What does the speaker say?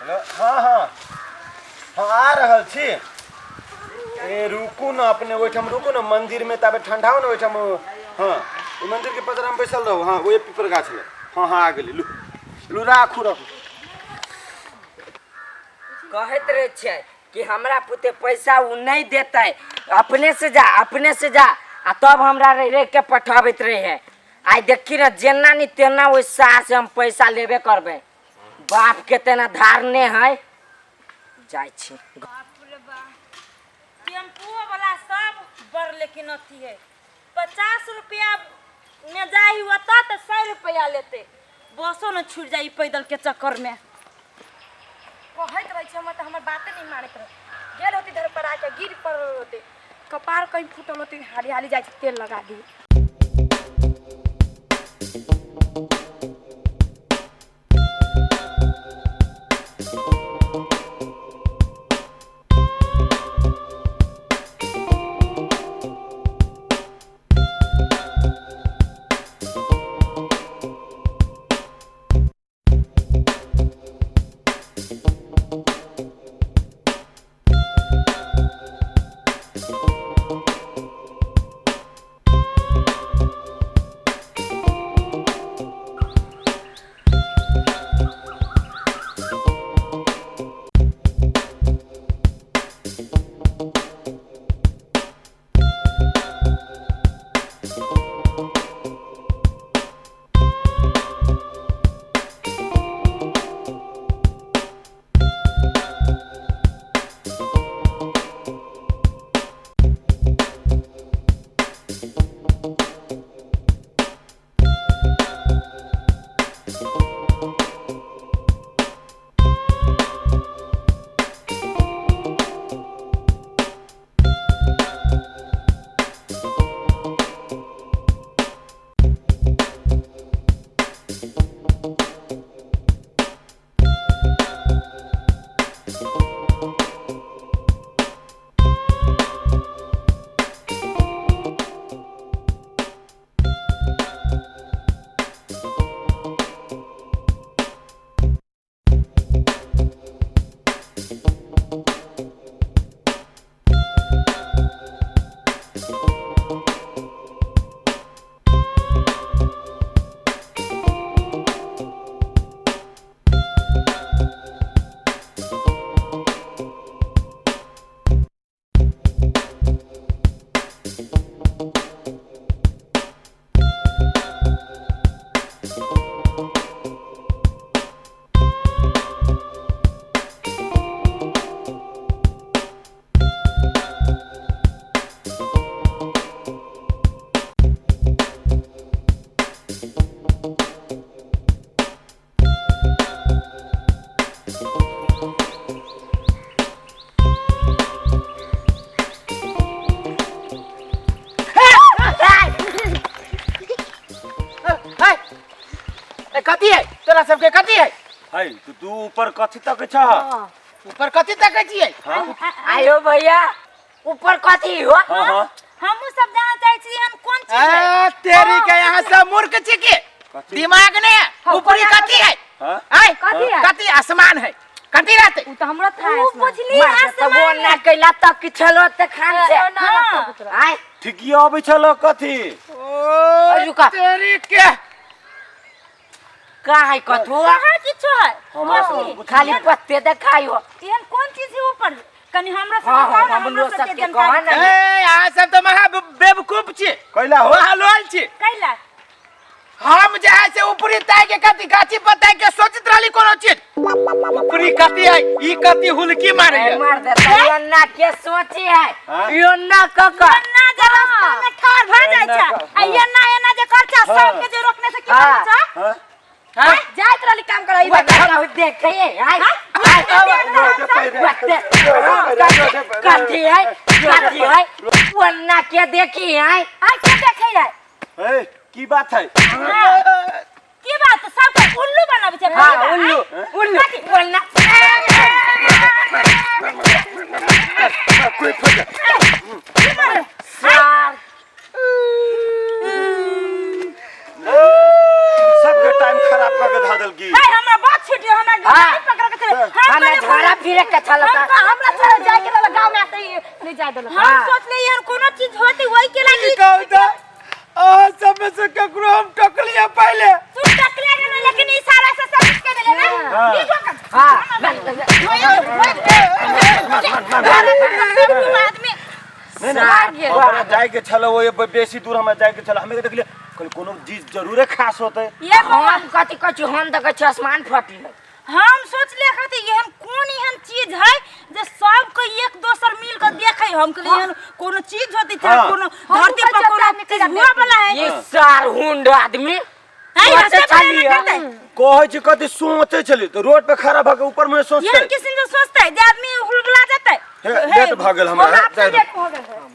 Hello हाँ हाँ हाँ आ रहल छी। ए रुकू न, अपने ओहिठाम रुकू न, मंदिर में ताबे ठंडा हो न ओहिठाम। हाँ ओहि मंदिर के पजरा में बैसल रहू। हाँ ओहि पीपर गाछ लग। हाँ हाँ आ गेली। लू लू राखू राखू। कहैत रहै छै कि हमरा पुते पैसा उ नहीं देतै, अपने से जा अपने से जा, आ तब हमरा रहि रहि के पठाबैत रहे। आइ देखी न, जेना नि तेना ओहि सार से हम पैसा लेबे करबै। बाप के तेना धारने है। जाइ छी। बाप रे बाप, टेम्पुओ वाला सब बड़ लेकिन अथी है। 50 रुपया में जाही ओतऽ तऽ 100 रुपया लेतै। बसो न छूट जाई पैदल के चक्कर में। कहैत रहै छै हमर तऽ हमर बाते नहि मानैत रहै। गेल होती धर पर आके गिर पड़ल होते, कपार कहीं फूटल होते। हाली हाली जाइ छै तेल लगा दी। है, कथी है तोरा सबके, कथी है? है तो तू ऊपर कथी तक छ? ऊपर कथी तकै छियै? हाँ आयो भैया, ऊपर कथी हो? हाँ हाँ। हमहूँ सब जाना चाहै छी एहन कोन चीज है। ए, तेरी के यहाँ सब मूर्ख छी की? कथी? दिमाग नहीं है? ऊपरी कथी है? हाँ आय कथी है? कथी आसमान है, कथी रहते? उ तऽ हमरो था। उ बुझली मार दे, तब वो आसमान ना कैला तक कि छलो त खान से। हाँ। आय ठीक ये अबै छल कथी? ओ रुका। तेरी के का है कथू? कहाँ किछो है। हमरा सब कुछ खाली पत्ते देखायो। एहन कोन चीज है ऊपर, कनी हमरा सब हाँ, बताओ हाँ, ना, हमरो हमरो सबके सबके कह जानकारी। ना। ए, अहाँ सब तऽ महा बेवकूफ छी। कैला हो? महा लोल छी। कैला? हम जे है से ऊपरी ताय के कथी गाछी पताय के सोचैत रहली कोनो चीज ऊपरी कथी है, ई कथी हुलकी मारे ए, है। मार दे त यो ना के सोची है। हाँ? यो ना क क एना जे रास्ता में ठाढ़ भऽ जाइ एना छै आ एना एना जे कर छै, हाँ। सबके जे रोकने से की हाँ। करै छै? हाँ हाँ? जाइत रहली काम करै। बताओ देखे आय आय कथी है, कथी है वन्ना के देखी है? आइ के देखै है? ए की बात है? की बात, सबके उल्लू बनाबै छै? हाँ उल्लू उल्लू वन्ना। सार सबके टाइम खराब कर के धऽ देलकी। है हमरा बात छूट गेल, हमरा हाँ। गाड़ी पकड़ के चले। हम हमें झोरा फिरे के चलता। हमरा छोड़ जाए के रहल गांव में आते ही नहीं जाए देलक। हम सोचले एहन कोनो चीज होते वही के लागी। कहू तऽ अहाँ सब में से ककरो हम टकलिए पहिले? तू टकले गेलै, लेकिन इशारा से सब कुछ कर देले ना। हाँ। ई ठोकम। हाँ। आदमी नहीं नहीं, हमरा जाए के छल ओए बेसी दूर हमरा जाए के छल। हमे देखलिए, कहली कोनो चीज जरूरे खास होते। ये बौआ, हम कथी कहै छी, हम देखै छी आसमान फटलै। हम सोचले कहते एहन कोन एहन चीज है जे सबके एक दोसर मिल के देखे। हम कहलिए एहन कोनो चीज होती चाहे कोनो धरती पर कोनो चीज हुआ वाला है। ये सार हुंड आदमी है, सोचै रास्ता पर छलियै। एना करतै। कहै छी कथी सोचै छली तऽ रोड पे खड़ा भऽ के ऊपर में सोचते। एहन किस्म से सोचते जे आदमी हुलबुला जेतै। हे, लेट भऽ गेल हमरा। हमरा जाय दो। लेट भऽ गेल है।